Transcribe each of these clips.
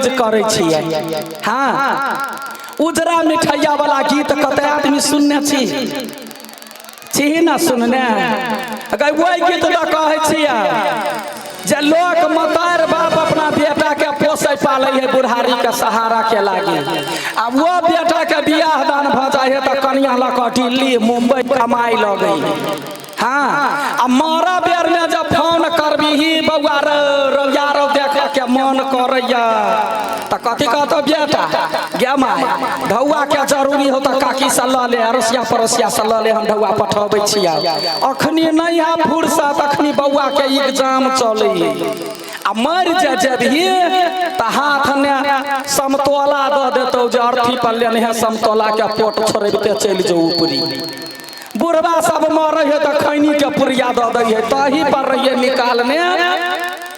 Release करै छियै। हाँ, उजरा मिठैया वाला गीत कते आदमी सुनने छी? छी ना सुनने? गै ओहि गीत तऽ कहै छियै जे लोक मतार बाप अपना बेटा के पोसै पालै है बुढ़ारी के सहारा के लागी, आ वो बेटा के बियाह दान भऽ जाइ है तऽ कनिया लऽ कऽ दिल्ली मुंबई कमाइ लगै है। हाँ, आ मरऽ बेर में जब फोन करबीही बौआ रौ रौया रौ देखे के मन करैया तऽ कथी कहतौ बेटा, गे माय ढौआ के जरूरी हो तऽ काकी से लऽ ले, अड़ोसिया पड़ोसिया से लऽ ले, हम ढौआ पठबै छियै। अखनी नहीं है फुर्सत, अखनी बौआ के एग्जाम चलै है। आ मरि जे जेबही तऽ हाथ ने समतोला दऽ देतौ जे अर्थी पर लेने है समतोला के पोट छोड़बिते चलि जो ऊपरी। बुढ़वा सब मरै है तऽ खैनी के पुरिया दऽ दै है, तही पर रहिए निकालने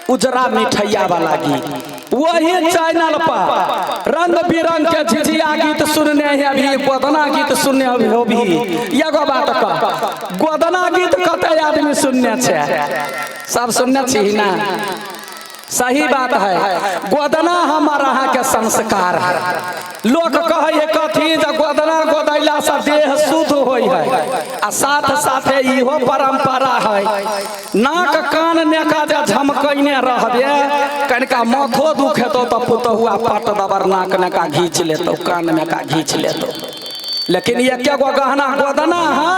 उजरा मिठैया वाला गीत। वही चैनल पर रंग बिरंग के झिझिया गीत सुनने है अभी, गोदना गीत सुनने अभी हो भी। एगो बात कह, गोदना गीत कते आदमी सुनने छै? सब सुनने छी ना? सही बात है। गोदना हमार अहाँ के संस्कार है। लोक कहै है कथी जे गोदना गोदैला से देह शुद्ध होइ है, आ साथ साथे इहो परंपरा है नाक कान नेका जे झमकैने रहबे, कनिका माथो दुखेतौ तऽ पुतहुआ पट दबर नाक नेका घीच लेतौ, कान में का घीच लेतौ। लेकिन एके गो गहना गोदना है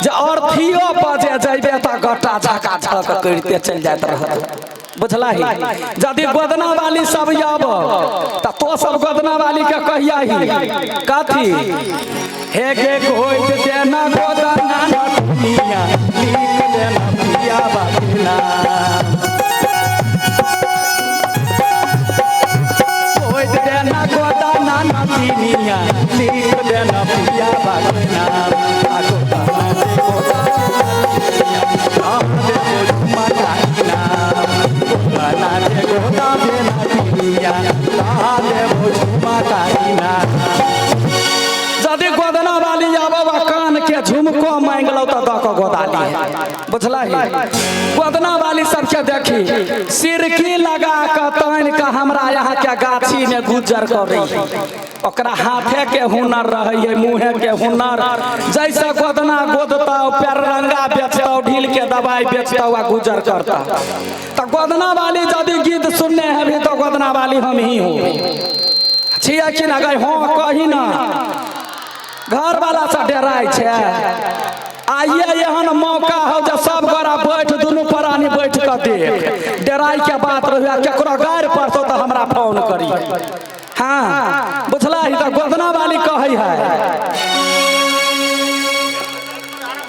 जे अर्थियो पर जे जैबे तऽ गट्टा झका झक करिते चलि जाइत रहत। बुझला ही? यदि गोदना वाली सब आब तऽ तो सब गोदना वाली के कहिया ही कथी हे गे गोद देना गोदना नटुनिया लिख देना पिया बाजना, गोद देना गोदना नटुनिया लिख देना पिया बाजना, आ गोदना दे गोदना गोदना दे गोदना नटुनिया देबो झुमा काइना। यदि गोदना वाली आबो आ कान के झुमको मांगि लौ तऽ दऽ कऽ गोदा लिहे। बुझलही? गोदना वाली सबके देखी सिरकी लगा कऽ तानि कऽ हमरा यहाँ के गाछी में गुजर करै है। ओकरा हाथे के हुनर रहै है, मुँहे के हुनर। जैसे गोदना गोदतौ, पैररंगा बेचतौ, ढील के दवाई बेचतौ आ गुजर करतौ। तऽ गोदना वाली यदि गीत सुनने हेबही तऽ गोदना वाली हम ही हूँ। छियै कि ना गै? हाँ कही ना, घर वाला से डराइ छै। आइए एहन मौका हो जे सब गोरा बैठ दुनू प्राणी बैठ कऽ देख, डराइ के बात रहे, केकरो गारि पड़तौ तऽ हमरा फोन करी। हाँ बुझलही? तऽ गोदना वाली कहै है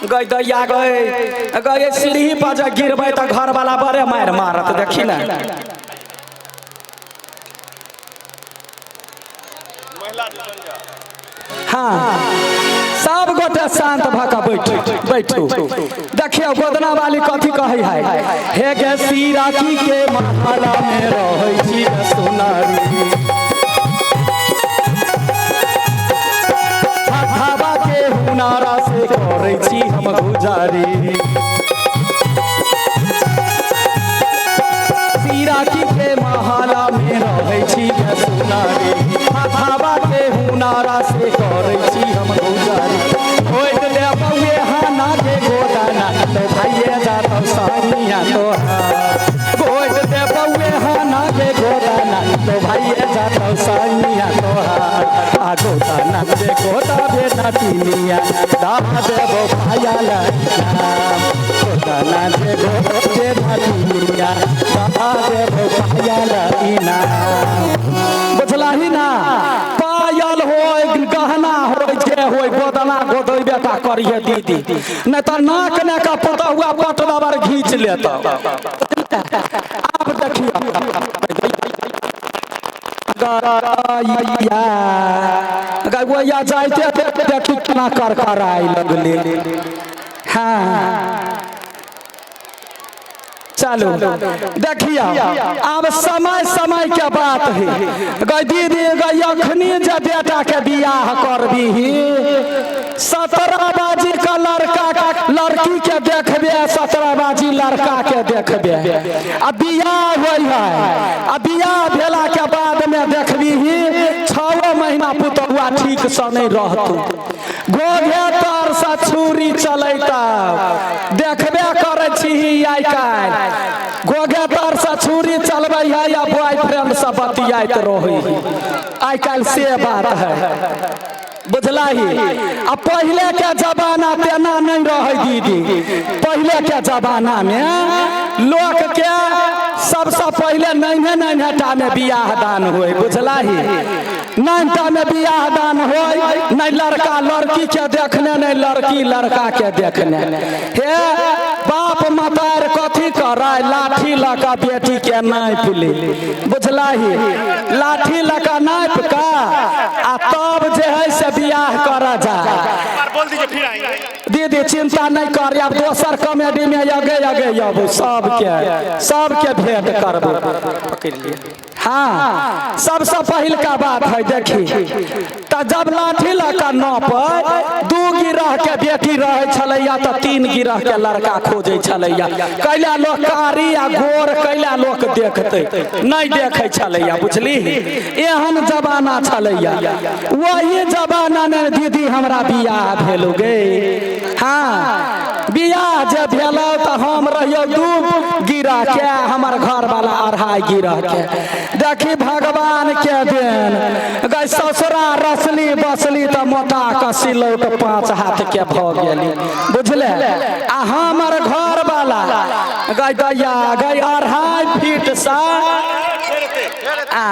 गई दैया गई गई सीढ़ी पर जे गिरबै तऽ घर वाला बड़े मारि मारत। देखी ना। हाँ सब गोटे शांत भऽ कऽ बैठू बैठू। देखियौ गोदना वाली कथी कहै है। हे गे सीराकी के महला में रहै छी गे सोनारी, हवा के हुनारा से करै छी हम गुजारी। सीराकी के महला में रहै छी गे सोनारी, हवा के हुनारा से करै छी हम गुजारी। होइत देबौए हाना के गोदाना तो भाइये जातौ सैया तोहार, गोद देबौए हाना के गोदाना तो भाइये जातौ सैया तोहार, आ गोदाना दे गोदा बे नटिनिया दा देबो पायल नाम, गोदाना दे गोदा बे नटिनिया दा देबो पायल इनाम। बुझलही ना? पायल होय गहना होय जे होय गोदना गोदैबे टा करिहे दीदी, नहीं तऽ नाक ने का पुतहुआ पट दबर घींच लेतौ। आब देखियौ गैया गैया जाइते देखी केना करकराइ लगले। हाँ चलू देखियौ आब समय समय के बात है गै दीदी। गै अखनी जे बेटा के बियाह करबीही, 17 बाजी का लड़का लड़की के देखबे, 17 बाजी लड़का के देखबे, आ बियाह होइ है। आ बियाह भेला के बाद में ठीकसँ नहि रहतौ। गोघे तरसँ छुरी चलैता, देखबे करै छी आइ काल्हि, गोघे तरसँ छुरी चलबै है या बॉयफ्रेंड से बतियाइत रहै, आइ काल्हि से बात है, बुझलही। आ पहिले के जमाना तेना नहीं रहे दीदी, पहिले के जमाना में लोक के सबसे पहले नन्हे नन्हे टा में बियाह दान होय, बुझलही। नन्हे में बियाह दान होय, नहीं लड़का लड़की के देखने, नहीं लड़की लड़का के देखने। हे बाप मतार कथी करे, लाठी लऽ कऽ बेटी के नापि ले, बुझलही। लाठी लऽ कऽ नापि कऽ आ तब जे है से बियाह करऽ जा। बोल दीजिए फिर आएंगे दीदी, चिंता नहीं कर, आब दोसर कॉमेडी में अगे अगे अबू, सबके सबके भेंट करबो। पकड़ लिए। हाँ, सबसे पहिलका बात है देखी, तऽ जब लाठी लऽ कऽ नापै, 2 गिरह के बेटी रहै छलैया तऽ 3 गिरह के लड़का खोजै छलैया। कैला लोक कारी आ गोर कैला लोक देखतै, नहीं देखै छलैया, बुझली। एहन जमाना छलैया, वही जमाना ने दीदी हमरा बियाह भेल गे। हाँ, बियाह जे भेल तऽ हम रहियौ 2 गिरह के, हमर घर वाला 2.5 गिरह के। देखी भगवान के देन गई, ससुरा रसली बसली तऽ मोटा कऽ सिलौट 5 हाथ के भऽ गेली, बुझले। आ हमर घर वाला गई दैया गई 2.5 फीट सा आ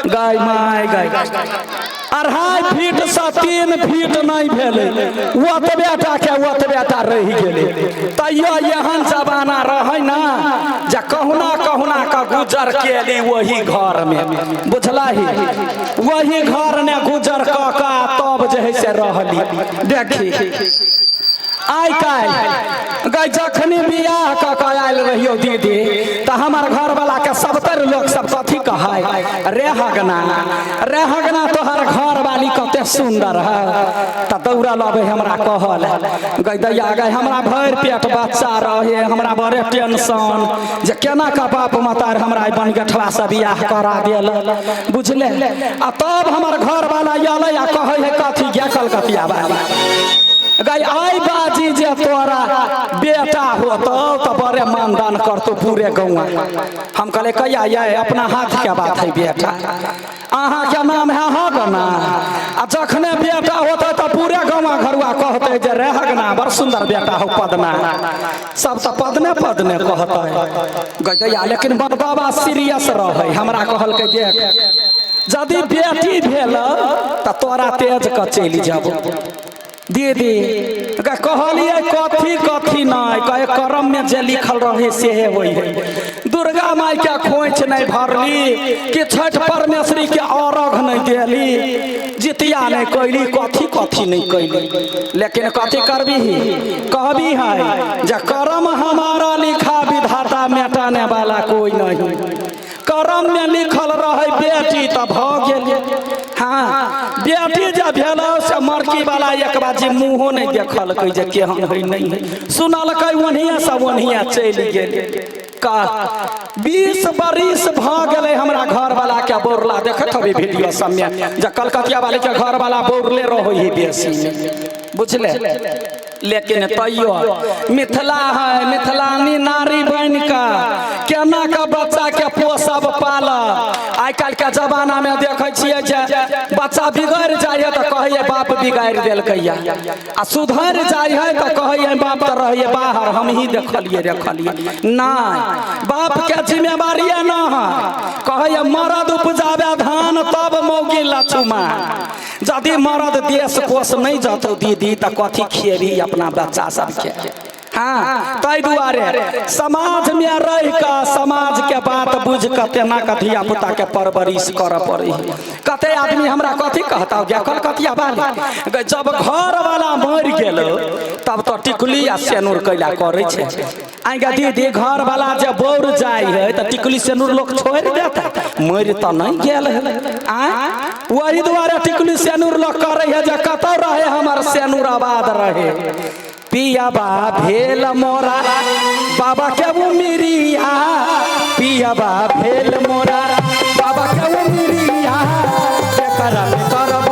गई my गई 2.5 फीट से 3 फीट नहीं भेलै, ओतबे टा के ओतबे टा रहि गेलै। तैयो एहन जमाना रहै ना जे कहुना कहुना का गुजर केली वही घर में, बुझलही। वही घर ने गुजर कऽ कऽ तब जे है से रहली। देखी आइ काल्हि गई जखनी बियाह कऽ कऽ आयल रहियौ दीदी, तऽ हमर घरवाला के सबतर लोक सब कथी कहै, रे हगना रे हगना तोहर घरवाली कते सुंदर है। तऽ दौड़ल अबै हमरा कहल गई दैया गई हमरा भरि पेट बच्चा रहे, हमरा बड़े टेंशन जे केना का बाप मतार हमरा बनगठवा से बियाह करा देल, बुझले। आ तब हमर घरवाला अयलै आ कहै है कथी गे कलकतिया वाली गई, आई बाजी जे तोरा बेटा होतो तो बड़े मानदान करतो पूरे गौआ। हम कहले कहिया ये अपना हाथ के बात है बेटा, अहाँ के नाम है हगना, आ जखने बेटा होते तो पूरे गौआ घरुआ कहते जे रे हगना बड़ सुंदर बेटा हो पदना, सब तो पदने पदने कहते गई। लेकिन बाबा सीरियस रहे, हमरा कहलकै देख यदि बेटी भेल तो तोरा तेज के चलि जाबो। दीदी कहलिए कथी कथी नहीं, कहे करम में जे लिखल रहे सेहे होई है। दुर्गा माई के खोइछ नहीं भरली कि छठ परमेश्वरी के अर्घ नहीं देली, जितिया नहीं कैली, कथी कथी नहीं कैली। लेकिन कथी करबी कहबी है जे करम हमारा लिखा विधाता मेटाने वाला कोई नहीं। करम में लिखल रहे बेटी तऽ भऽ गेल। हाँ, बेटी जे भेल से मरकी वाला एक बाजी मुँहो नहीं देखलकै जे केहन है नहीं है, सुनलकै ओनहिए से ओनहिए चलि गेल। का 20 बरिस भऽ गेलै हमरा घरवाला के बौरला, देखैत हबी वीडियो सबमे जे कलकतिया वाली के घरवाला बौरले रहै है बेसी, बुझले। लेकिन तैयो मिथिला है, मिथिलानी नारी बनि कऽ केना के बच्चा के पोसब पालब। आइ काल्हि के जमाना में देखै छियै जे बच्चा बिगड़ि जाइ है तऽ कहैए बाप बिगाड़ि देलकैया, आ सुधरि जाइ है तऽ कहैए बाप तऽ रहैए बाहर, हमही देखलियै रखलियै। नहि, बाप के जिम्मेवारिये न है, कहैए मरद उपजाबे धान तब मौगी लछुमा। यदि मरद देश कोष नहीं जतौ दीदी तऽ कथी खेबी अपना बच्चा सबके। हाँ, ताहि दुआरे समाज में रहि कऽ समाज के बात बुझि कऽ तेना कऽ धिया पुता के परवरिश करऽ पड़ै है। कते आदमी हमरा कथी कहता गे कलकतिया वाली, जब घर वाला मरि गेल तब तो टिकुली आ सेनुर कैला करै छै। आइ गे दीदी घर वाला जे बौर जाइ है तऽ टिकुली सेनुर लोक छोड़ि देता, मरि तऽ नहीं गेल है। आँय, वही दुआरे टिकुली सेनुर लोक करै है जे कतौ रहे हमर सेनुर आबाद रहे। पियाबा भेल मोरा बाबा के उमिरिया, पियाबा भेल मोरा बाबा के उमिरिया, केकरा में करब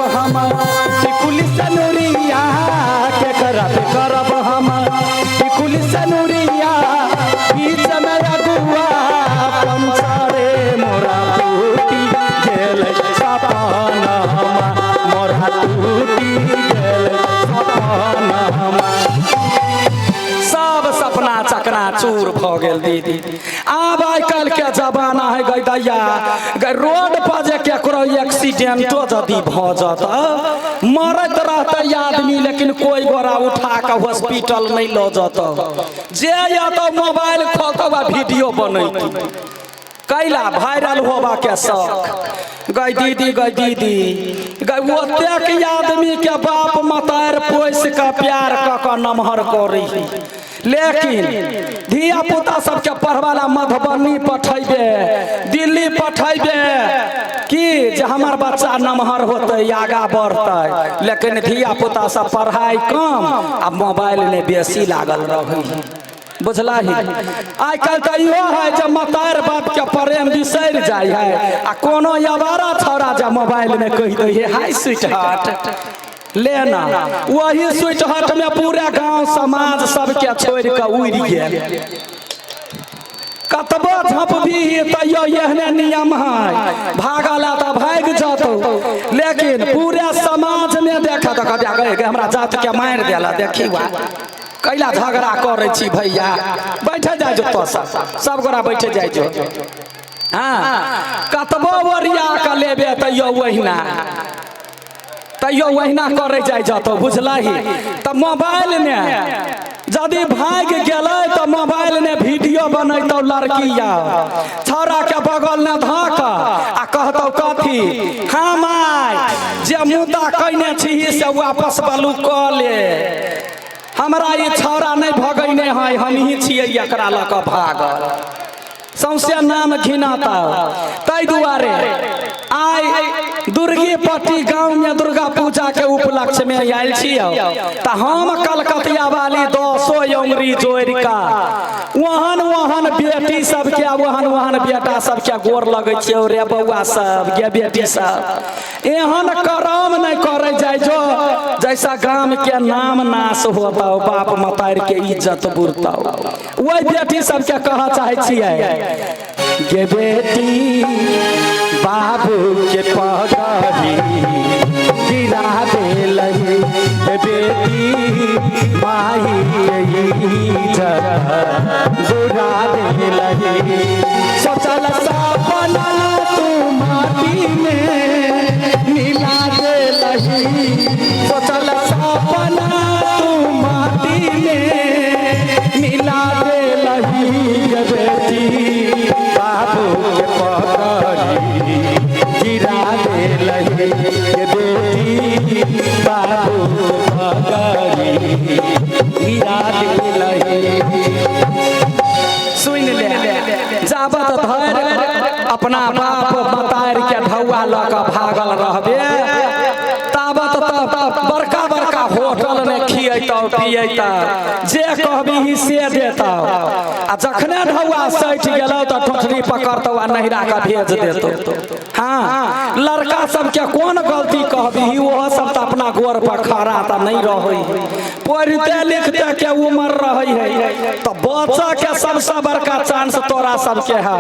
दीदी। आब आइ काल्हि के जमाना है गई दैया, गई रोड पर जे केकरो एक्सीडेंटो यदि भऽ जतौ, मरैत रहतै आदमी, लेकिन कोई गोरा उठा के हॉस्पिटल नहीं लऽ जतौ। जे अतौ मोबाइल खोलतौ आ वीडियो बनैतौ, कैला वायरल होबा के शौक। गई दीदी, गई दीदी, गई ओतेक आदमी के बाप मतार पोस के प्यार क के नमहर करी, लेकिन धिया पुता सबके पढ़वाला मधुबनी पठैबे, दिल्ली पठैबे कि जे हमर बच्चा नमहर होतै, आगा बढ़तै, लेकिन धिया पुता सब पढ़ाई कम आ मोबाइल में बेसी लागल रहै। बुझलही? आइ काल्हि तऽ इहो है जे मतार बाप के प्रेम बिसरि जाइ है आ कोनो अवारा छौड़ा जे मोबाइल में कहि दै है हाय स्वीट हार्ट लेना, वही स्वीट हार्ट में पूरा गांव समाज सबके छोड़ि कऽ उड़ि गेल। कतबो झपबी तैयो एहने नियम है, भागल तऽ भागि जतौ, लेकिन पूरे समाज में देखत कहत हमरा जात के मारि देला, देखी वा कैला झगड़ा करै छी भैया, बैठे जाइ जो तो सब सब गोरा बैठे जाइ जो। हाँ, कतबो ओरिया के लेबे तैयो ओहिना, तैयो ओहिना करै जाइ जतौ। बुझलही? तऽ मोबाइल ने यदि भागि गेलै तऽ मोबाइल ने वीडियो बनैतौ लड़की या छौड़ा के बगल ने धऽ कऽ आ कहतौ कथी, हाँ माय जे मुद्दा कैने छी से वापस बलू कऽ ले, हमरा ई छौड़ा नहीं भगैने है, हम ही छियै एकरा लऽ कऽ भागल, सौंसे नाम घिनाता। ताहि दुआरे आइ दुर्गीपट्टी गाँव में दुर्गा पूजा के उपलक्ष्य में आयल छियै तऽ हम कलकतिया वाली 10 अंगुरी जोड़ि कऽ ओहन ओहन बेटी सबके ओहन ओहन बेटा सबके गोर लगै छियै। रे बौआ सब, गे बेटी सब, एहन करम नहीं करे जाइ जो जैसा गाम के नाम नाश होता, बाप मतार के इज्जत बुरता। वही बेटी सबके कह चाहे छियै, गे बेटी बाबू के पगड़ी गिरा देलही, गे बेटी माही के इज्जत बुरा देलही, सोचल सपना तू माटी में मिला देलही, सोचल सपना तू माटी में मिला देलही, गे बेटी बाबू के पगड़ी गिरा देलही, गे बेटी बाबू के पगड़ी गिरा देलही। सुनि ले, जाबत धरि अपना बाप मतार के ढौआ लऽ कऽ भागल रहबे ताबत तऽ बड़का बड़का होटल में खियतौ पियतौ, जे कहबी से देतौ, आ जखने ढौआ सटि गेलौ तऽ ठोठरी पकड़तौ आ नहिरा के भेज देतौ। हाँ, लड़का सबके कोन गलती कहबी, ओहो सब तऽ अपना गोर पर खड़ा तऽ नहीं रहै, पढ़ते लिखते के उम्र रहै है तऽ बच्चा के सबसे बड़का चांस तोरा सबके है।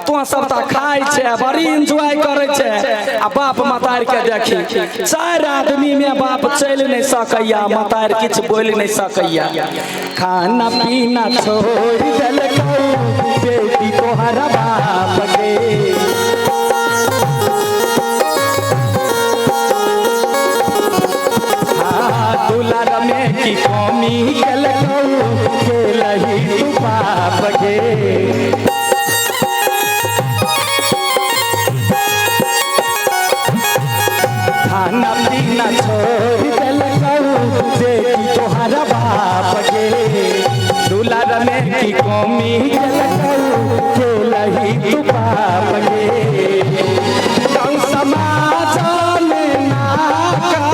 तो सब तऽ खाइ छै, बड़ी एंजॉय करै छै, आ बाप मतार के देखी 4 आदमी में बाप चलि नहीं सकैया, मतार किछु बोलि नहीं सकैया। खाना पीना छोड़ि देलकौ बेटी तोहरा बाप के, दुलार में की कमी केलकौ केलही तू पाप गे। खाना पीना छोड़ देलकौ बेटी तोहरा बाप गे, दुलार में की कमी केलकौ केलही तू पाप गे। गाँव समाज में नाका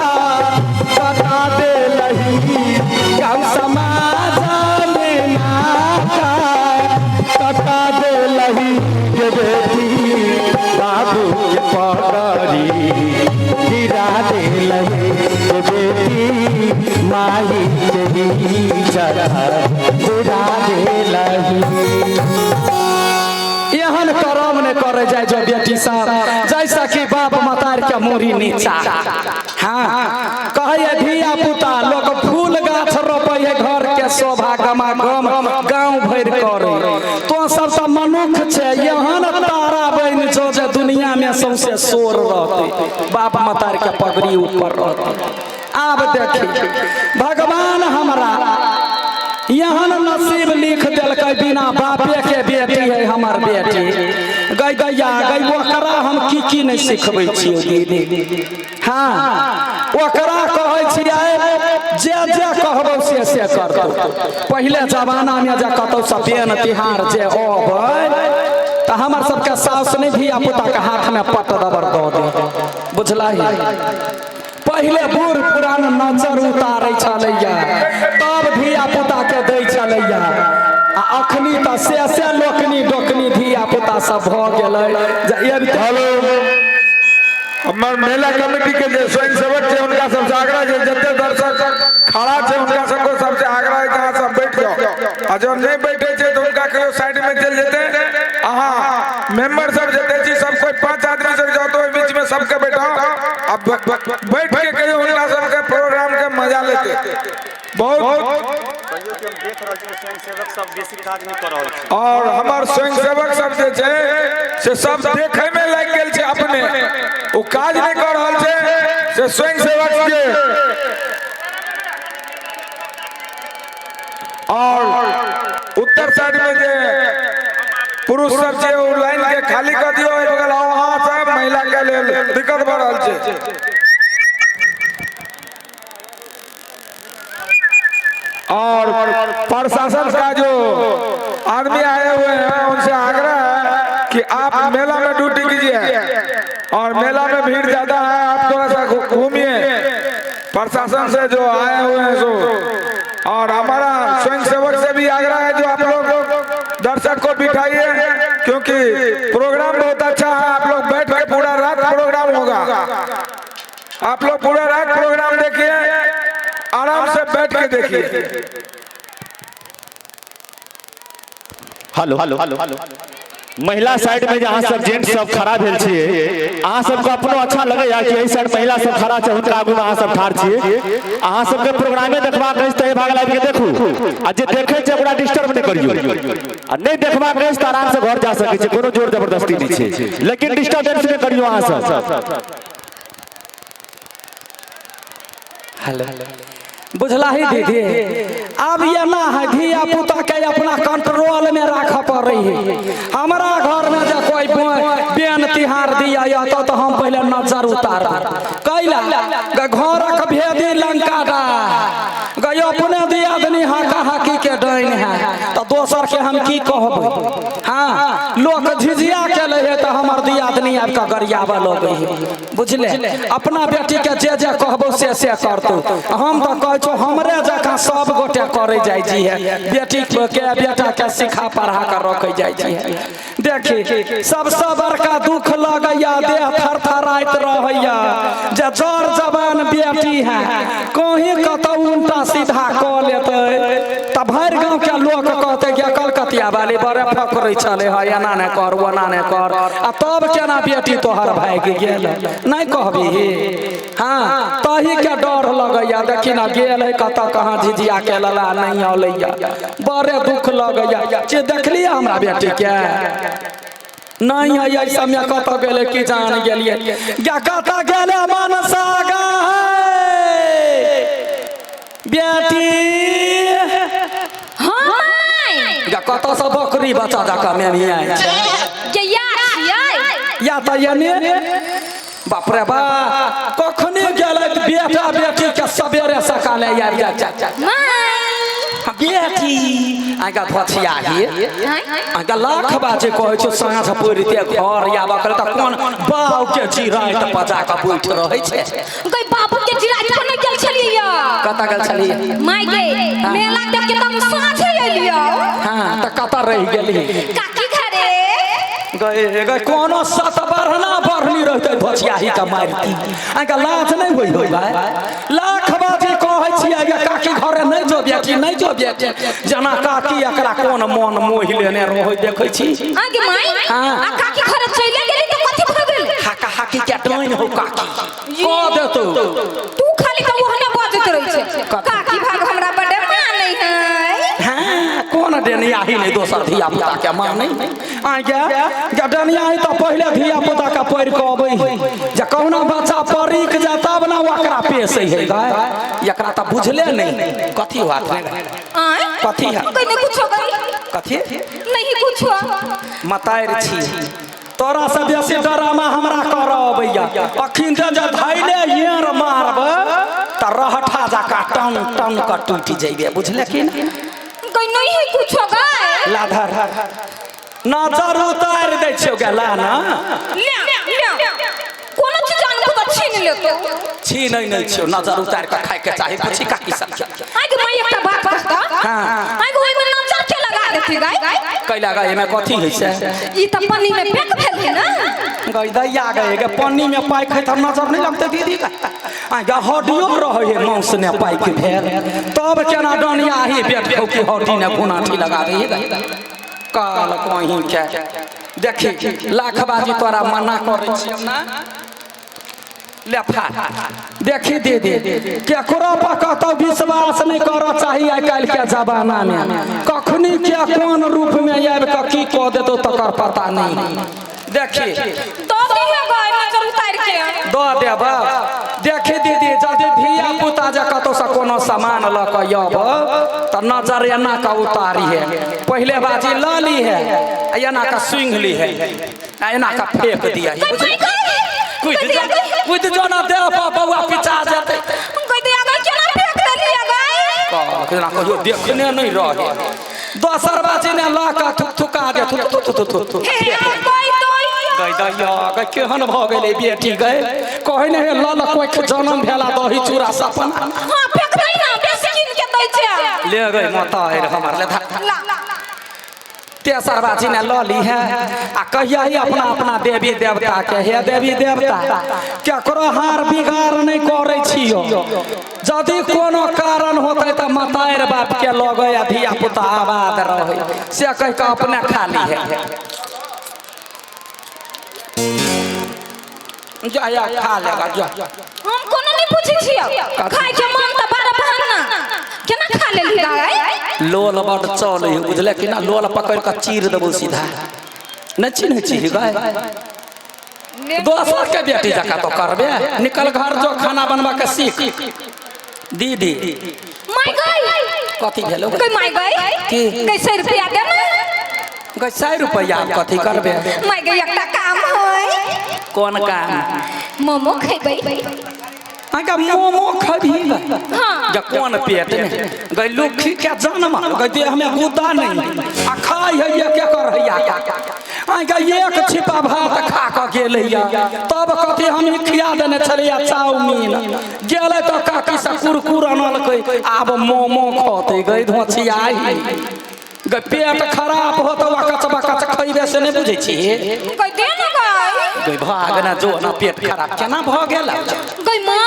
कटा देलही, गाँव समाज में नाका कटा देलही, गे बेटी बाबू के पगड़ी गिरा देलही, गे बेटी माही के इज्जत बुरा देलही। एहन करम ने करे जाय जो बेटी सब, जैसा कि बाप मतार के मूड़ी नीचा। हाँ, कहे धिया पुता लोग फूल गाछ रोपे है घर के शोभा गमा गम गाँव भरि करे, सौंसे शोर रहते, बाप मतार के पगड़ी ऊपर रहते। आब देखी भगवान हमरा यहन नसीब लिख देलकै, बिना बापे के बेटी है हमर बेटी। गई गैया गई, ओकरा हम की की नहीं सिखबै छियै दीदी। हाँ, ओकरा कहै छियै जे जे कहबौ से से करतौ। पहिले जमाना में जे कतौ से बेन तिहार जे अबै तऽ हमर सबके साउस नहि धिया पुता के हाथ में पट दबर दऽ दे, बुझलही। पहिले बूढ़ पुरान नजर उतारै छलैया तब धिया पुता के दै छलैया, आ अखनी तऽ से से लोकनी डोकनी धिया पुता सब भऽ गेलै जे अबिते। हेलो, हमर मेला कमेटी के जे स्वयंसेवक छै हुनका सबसे आग्रह जे जते दर्शक खड़ा छै हुनका सबको सबसे आग्रह है कि अहाँ सब बैठ जाओ, आ जब नहीं बैठे छै तो हुनका कहियो साइड में चलि जेतै। अहाँ मेंबर सब जते छी सब कोई 5 आदमी सब जाओ तो ओहि बीच में सबके बैठाओ, आ बैठ के कहियो हुनका सबके प्रोग्राम के मजा लेते। बहुत कहियो कि हम देख रहल छी स्वयंसेवक सब बेसी काज नहि कऽ रहल छै। और हमर स्वयंसेवक सब जे छै से सब देखे में लागि गेल छै, अपने ओ काज नहीं कर रहल छै से स्वयंसेवक के। और उत्तर साइड में जे पुरुष सब छै ओ लाइन के खाली कर दियौ, एहि बगल आओ अहाँ सब, महिला के लेल दिक्कत भऽ रहल छै। और प्रशासन का जो आदमी आए हुए हैं उनसे आग्रह है कि आप मेला में ड्यूटी कीजिए, और मेला में भीड़ ज्यादा है, आप थोड़ा सा घूमिए। प्रशासन से जो आए हुए हैं सो, और हमारा स्वयंसेवक से भी आग्रह है जो आप लोग दर्शक को बिठाइए, क्योंकि प्रोग्राम बहुत अच्छा है। आप लोग बैठ के पूरा रात प्रोग्राम होगा, आप लोग पूरा रात प्रोग्राम देखिए, आराम से बैठ के देखिए। हेलो हेलो हेलो, महिला साइड में जहाँ सब जेंट्स सब खड़ा भेल छियै, अहाँ सबके अपनो अच्छा लगैया कि एहि साइड महिला सब खड़ा छै, हुनका आगू में अहाँ सब ठाढ़ छियै। अहाँ सबके प्रोग्रामे देखबाक अछि तऽ एहि भागल आबि के देखू, आ जे देखै छै ओकरा डिस्टर्ब नहि करियौ, आ नहि देखबाक अछि तऽ आराम से घर जा सकै छै, कोनो जोर जबरदस्ती नहि छै, लेकिन डिस्टर्बेंस नहि करियौ अहाँ सब। हेलो, बुझलही दीदी, आब एना है धिया पुता के अपना कंट्रोल में राखऽ पड़ै है। हमरा घर में जे कोई बेन तिहार दिया तो हम पहले नजर उतार कैला घरक भेदी लंका डा गयो, अपने दियादनी हाका हाकी के डाइन है तो दोसर के हम की कहबै। हाँ, लोक झिझिया के लै है तो हमर दियादनी आबि कऽ गरियाबऽ लगै है, बुझले। अपना बेटी के जे जे कहबौ से से करतौ। हम तऽ कहै छौ हमरे जकाँ सब गोटे करै जाइ छी है, बेटी के बेटा के सिखा पढ़ा कऽ रखै जाइ छी है। देखी सबसँ बड़का दुख लगैया, देह थरथराइत रहैया जे जर जवान बेटी है कहीं कतौ उल्टा सीधा कऽ लेतै तऽ भरि गाँव के लोक कहतै कि कलकतिया वाली बड़े फकरै छलै है, एना नहि कर ओना नहि कर, आ तब केना बेटी तोहर भागि गेल, नहि कहबी। हाँ, तही के डर लगैया, देखी ना गेल है कतऽ कहाँ झिझिया के लला नहीं अलैया, बड़े दुख लगैया। जे देखलियै हमरा बेटी के नहीं है, एहि समय कतऽ गेलै की जान गेलियै, कतऽ गेलै मनसा बेटी। हाँ, कतऽ से बकरी बच्चा जकाँ मेमियाइ छै या तऽ एने बाप रे बा, कखनी गेलै बेटा बेटी के सवेरे सकाले आबि जाइ छै। बेटी आगा धोछिया हे आगा लाख बाजे कहै छौ साँझ पड़िते घर आबऽ के तऽ कोन बाउ के जिराइत बजा कऽ बैठ रहै छै। गई बाबू के जिराइत पर नहि गेल छलियै। कतऽ गेल छलियै? माय गे, मेला देख के तऽ हम साँझे एलियै। हाँ, तऽ कतऽ रहि गेली? काकी घरे। गए गए कोनो सत बढ़ना बढ़नी रहते धोछियाही के मारती। आगा लाज नहि होइ होइ भाई, लाख बाजे कहै छियै गे काकी घरे नहि जो बेटी, नहि जो बेटी, जेना काकी एकरा कोन मन मोहि लेने रहै देखै छी। आगे माय, हाँ। आ काकी घरे चलि गेली तऽ कथी भऽ गेल? हाका हाकी के डाइन हो काकी कह देतौ। तू खाली तऽ ओहने बजैत रहै छै, काकी भाग हमरा बड़े मानै है। हाँ, कोन डेनियाही नहि दोसर धिया पुता के मानै। आगे डनियाही तऽ पहिले धिया पुता के पढ़ि कऽ अबै पेशै है गाय एकरा तऽ बुझले नहीं कथी बात है आय कथी है? गई नहीं कुछो गई कथी नहीं कुछो मतारि छी तोरा से बेसी डरामा हमरा कर अबैया अखिन जे जे धैले येर मारब त रहठा जका टन टन क टूटि जइबे बुझले कि ना गई नहीं कुछो गई लाधर नजर उतारि दै छियौ गे ला ना ले ले कोनो चीज अनबो त छीन लेतो छी नहीं नहीं छियौ नजर उतारि के खाय के चाही पूछी काकी सब आइ के माई एकटा बात कहता हाँ। आइ के ओइ में नजर के लगा देती गाय कैला गे एमे कथी होइ छै ई त पानी में पैक भेल है ना गई दैया गए गे पानी में पाइ खाइ त नजर नहीं लगते दीदी के आ गे हड्डियो रहै है मांस ने पाइ के भेल तब केना डनिया ही बेट खौ की हड्डी ने घुनाठी लगा दे गे काल कहीं के देखी लाखबाजी तोरा मना करै छियौ ना ले फा देखी दीदी केकरो पर कतौ विश्वास नहीं करऽ चाही आइ काल्हि के जमाना में कखनी के कोन रूप में आबि कऽ की कऽ देतौ तकर पता नहीं देखी दो दियो गाय नजर उतार के दऽ देब देखी दीदी जदि धिया पुता जे कतौसँ कोनो सामान लऽ कऽ अयब तऽ नजर एना कऽ उतारी है पहिले बाजी लऽ ली है आ एना कऽ सूंघ ली है आ एना कऽ फेंक दिया है गई माई गई कुदि जो कुदि जो ना देह पर बौआ पिचा जेतै गई दिया गई केना फेंक देलियै गाय केना कहियो देखने नहीं रहे दोसर बाजी ने लऽ कऽ थुक थुका दे थुक थुक थुक थुक थुक हे गई दई गई दैया गई केहन भऽ गेलै बेटी गई कहै नहि लऽ लऽ कोइ जनम भेला दही चूड़ा सपना हां फेंक दई ना बेसी कीन के दै छै ले गई माता है हमर ले धा ला तेसर बाजी ने लऽ ली है आ कहिया ही अपना अपना देवी देवता के हे देवी देवता केकरो हार बिगाड़ नहीं करै छियो यदि कोनो कारण होतै तऽ मतारि बाप के लगे आ धिया पुता आबाद रहै से कहि कऽ अपने खा ली है जा या खा लेगा जा हम कोनो नहीं पूछै छियो खाय के मन त बड़ा बहाना केना खा लेली गाय लोल बड चल है बुझले कि ना लोल पकड़ कऽ चीर देबौ सीधा नहि चिन्है छी गाय दोसर के बेटी जकाँ तो करबे निकल घर जो खाना बनवा के सीख दीदी माय गई कथी भेलो गई माय गई की? कैसे रुपया दे ना गई 100 रुपया कथी करबे माय गई एकटा काम होय कोन काम मोमो खेबै अहाँके मोमो खबी हाँ। जे कोन पेट में गई लुखी के जन्म गई देह में गुदा नहीं आ खाइ है के कर हैया अहाँके एक छिपा भात खा कऽ गेल हैया तब कथी हम ही खिया देने छलियै चाउमीन गेलै तऽ काकी से कुरकुर अनलकै आब मोमो खतै गई धोछियाही गई पेट खराब होतौ आ कच बकच खैबे से नहि बुझै छी गई दे ना गई गई भाग ना जो ना पेट खराब केना भऽ गेल गई माय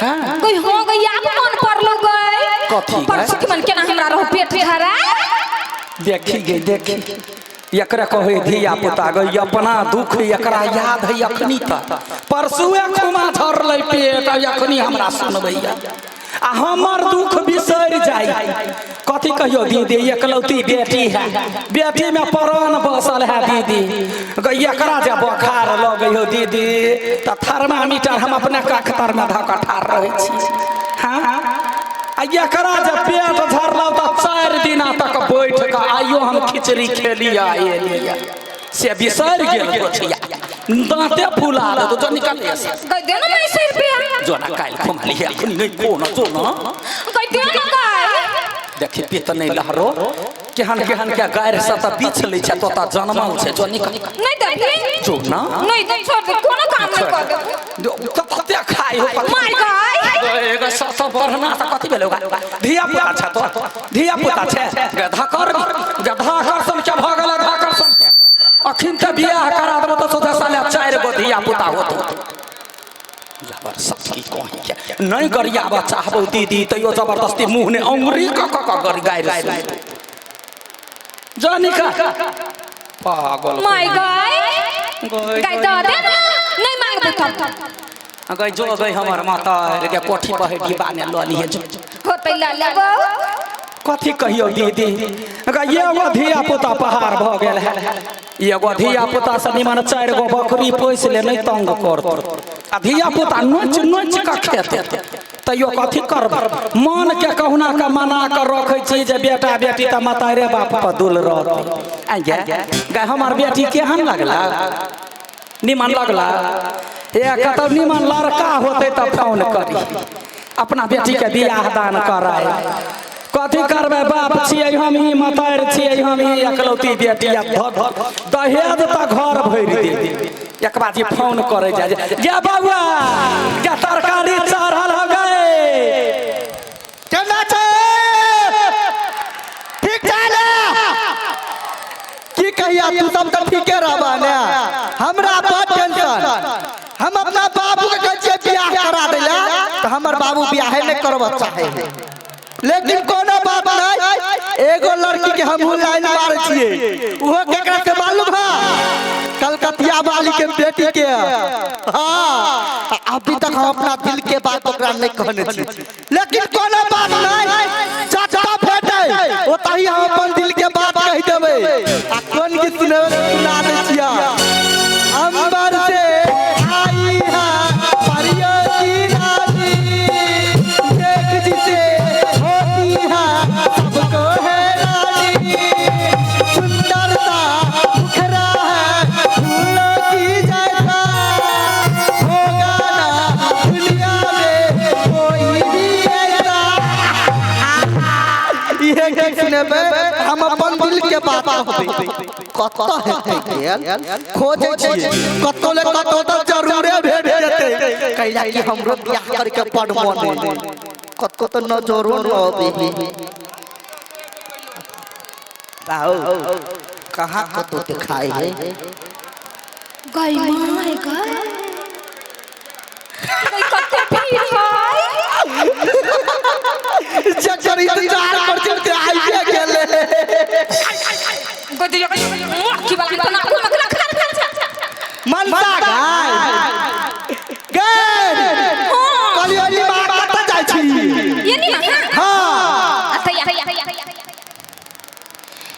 हाँ। गई हो गई आब मन पड़लो गई कथी गई? परसों के मन केना हमरा रहो पेट खराब देखी गई देखी एकरा कहे धिया पुता गई अपना दुख एकरा याद है अखनी तक परसुए खुमा झरलै पेट आ अखनी हमरा सुनबैया आ हमर दुख बिसरि जाइ कथी कहियो दीदी एकलौती बेटी है बेटी में प्राण बसल है दीदी गई एकरा जे बोखार लगै हो दीदी तऽ थर्मामीटर हम अपने कख तर में धऽ कऽ ठाढ़ रहै छी हाँ आ एकरा जे पेट झरलौ तऽ 4 दिना तक बैठ कऽ आइयो हम खिचड़ी खेली आ एलियै से बिसरि गेल गोछिया दाँते फुला देतौ जो निकल गई दे ना माय 100 रुपया जो ना काल्हि खुमा लिहे अखनी नहि कोनो जो ना गई दे ना गई देखी पित नहि लहरो केहन केहन के गारि से तऽ बीछ लै छै तोता जनमल छै जो निकल नहीं देबी जो ना नहीं दे छोड़ दे कोनो काम नहीं कर देबो कते खाइ हो कथी माय गई एगो सब बढ़ना तऽ कथी भेलै ओकरा धिया पुता छै तो धिया पुता छै गधा कर गधा कर सन के भऽ गेलै धाकर सन के अखिन तऽ बियाह करा देबो तऽ सोझा साले 4 गो धिया पुता होत जबरदस्ती कहीं के नहीं गरियाबऽ चाहबौ दीदी तैयो जबरदस्ती मुँह ने अंगुरी कऽ कऽ कऽ गरि गारि जा निकल पागल माय गई गई दे दे ना नहीं मांगबो तब गई जो गई हमर माता रे कोठी बहे डिब्बा ने लऽ लिहे जो होतै ला लेबो कथी कहियो दीदी गई एगो धिया पुता पहाड़ भऽ गेल है एगो धिया पुता से निमन 4 गो बकरी पोसि ले नहीं तंग करत आ धिया पुता नोच नोच कऽ खेतै। तैयो कथी करबै, मन के कहुना के मना कऽ रखै छी जे बेटा बेटी तऽ मतारे बाप पर दुल रहतै। आइ गे गै, हमर बेटी केहन लगला? निमन लगला? हे कतौ निमन लड़का होतै तऽ फोन करी, अपना बेटी के बियाह दान कराय। कथी करबै, बाप छियै हम ही, मतार छियै हम ही, एकलौती बेटी, आ दहेज तऽ घर भरि दे। एक बार जे फोन करे जाय जे बउआ के तरकारी चढ़ल हो गए। केना छै? ठीक छै ने? की कहिया, तू सब तऽ ठीके रहबा ने, हमरा बड़ टेंशन। हम अपना बाबू के कहै छियै बियाह करा दै ला, तऽ हमर बाबू बियाहे नहि करबऽ चाहे है। लेकिन कोनो बात नहीं, एगो लड़की के हमहू लाइन मारे छियै, उहो केकरा से मालूम है? कलकतिया वाली के बेटी के। हाँ, अभी तक हम अपना दिल के बात ओकरा नहीं कहने छी, लेकिन कोनो बात नहीं, जतऽ भेटै ओतही हम अपन दिल के बात कहि देबै। आ कोन गीत सुनेबै? सुना दै छियै। अंबर से आई है परियों की रानी, देख जिसे होती है सबको है रानी, सुंदर सा मुखरा है फूलों की जैसा, होगा ना दुनिया में कोई भी ऐसा। इहे गीत सुनेबै, हम अपन दिल के बात कहबै। कतऽ हेतै गेल? खोजै छियै कतौ ले कतौ तऽ जरूरे भेट जेतै, कैला कि हमरो बियाह करके बड़ मन है। कतौ तऽ नजरो न अबै है। बाऊ कहाँ कतौ देखाय है? गई my गई, गई कते भीड़ है। जकर इंतजार कर चलते आइए गेले। गई की वाला तना को मकरा खा खा। मनसा गाय गए कहलियै माँ कतऽ जाइ छी? ये नहीं। हाँ। अतया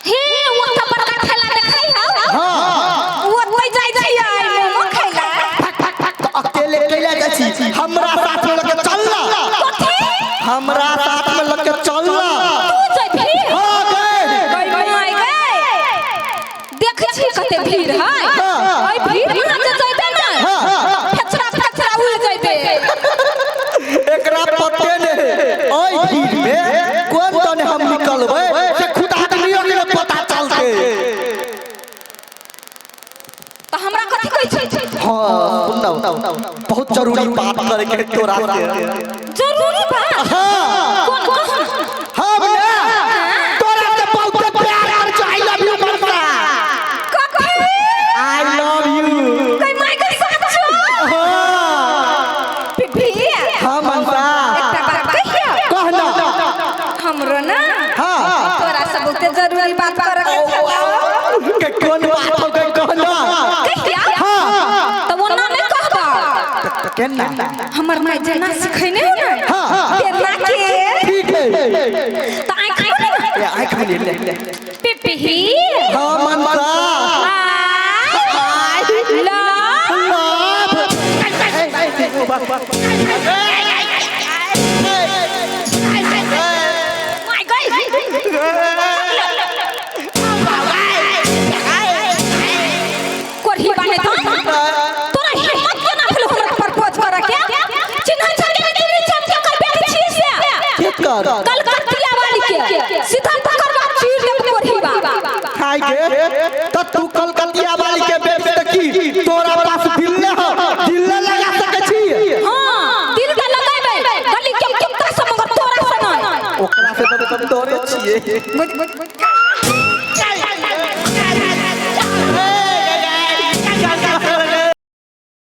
हे, वो त बड़का ठेला देखाई हौ। हाँ। वो तै जाय छी आई मोमो खाइला। अकेले कैला जाइ छी? हमरा साथ में लके चल ना। कथी? हमरा साथ में लके चल ना। तू जइबी? हाँ गए। गई my गई, देखै छी कते भीड़ है। हाँ। ओइ भीड़ में जे जइबे ना, हाँ। फेचरा फेचरा उड़ जइबे। एकरा पते ने ओइ भीड़ में कोन तने हम निकलबै से खुद आदमियों के पता चलते। त हमरा कथी कहै छी? हाँ सुन, बहुत जरूरी बात करे के तोरा से। जरूरी बात? हाँ। कोन कहाँ? हम ने तोरा से बहुत प्यार कर छी। I love you Mansa. कथी? I love you. गई my गई, साचो? हाँ। पिपी। हाँ मनसा। एकटा बात कहियो? कहना। हमरो ना हाँ। तोरा से बहुते जरूरी बात करे के छलो। के कोन बात हो गई, कहना। कहिया? हाँ। त वो ना नहीं कहबा। त केना? हमर माय जेना सिखैने हो ना, हाँ। तेना के। ठीक है। त आँख खोल। ए आँख खोल ले। पिपी। हाँ मनसा। I love love. My गई, कोढ़ी बाने त तोरा हिम्मत केना भेलो हमरा प्रपोज करे के? चिन्ह छ के नहीं छ के बेटी छी से? की कर? कलकतिया वाली के सीधा पकड़ बाप चीर देब कोढ़ी बा। खाई के त तू कलकतिया वाली के बेटी त की तोरा पास दिल ने हो? दिल ने लगा सके छी? हां, दिल के लगेबै गली के कुत्ता से, मगर तोरा से नहीं। ओकरा से त तोरे छिए।